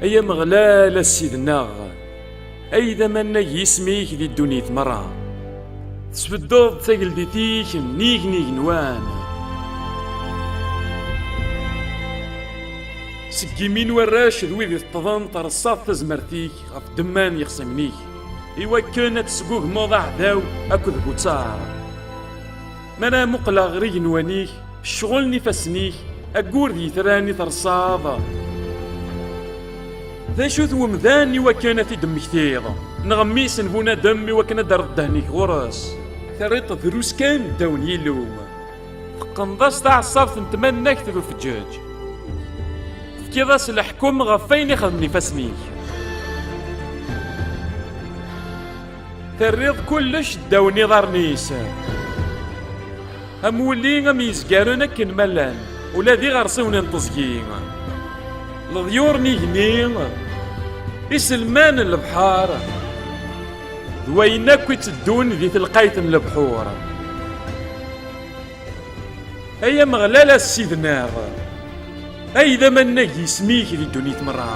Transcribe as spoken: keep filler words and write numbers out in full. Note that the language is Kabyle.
Ay Ameɣlal, a Ssid-nneɣ, ay d amannag yisem-ik di ddunit merra. Tesbeddeḍ tageldit-ik nnig n igenwan. Seg yimi n warrac d wid iteṭṭḍen, treṣṣaḍ tazmert-ik ɣef ddemma n yexṣimen-ik, iwakken ad tesgugmeḍ aɛdaw akked bu ttar. Mi ara muqleɣ ɣer igenwan-ik, ccɣel n ifassen-ik, aggur d yitran i terṣaḍ. D acu-t wemdan iwakken ad t-id-temmektiḍ, neɣ mmi-s n bunadem iwakken ad d-terreḍ ddehn-ik ɣur-s? Terriḍ-t drus kan ddaw n Yillu. Teqqneḍ-as taɛeṣṣabt n tmannagt d ufeǧǧeǧ. Tefkiḍ-as leḥkem ɣef wayen i xedmen ifassen-ik. Terriḍ kullec ddaw n iḍarren-is. Am wulli am yezgaren akken ma llan, ula d iɣersiwen n teẓgi. Leḍyur n igenni, iselman n lebḥer, d wayen akk itteddun di telqayt n lebḥur. Ay Ameɣlal, a Ssid-nneɣ, ay d amannag yisem-ik di ddunit merra.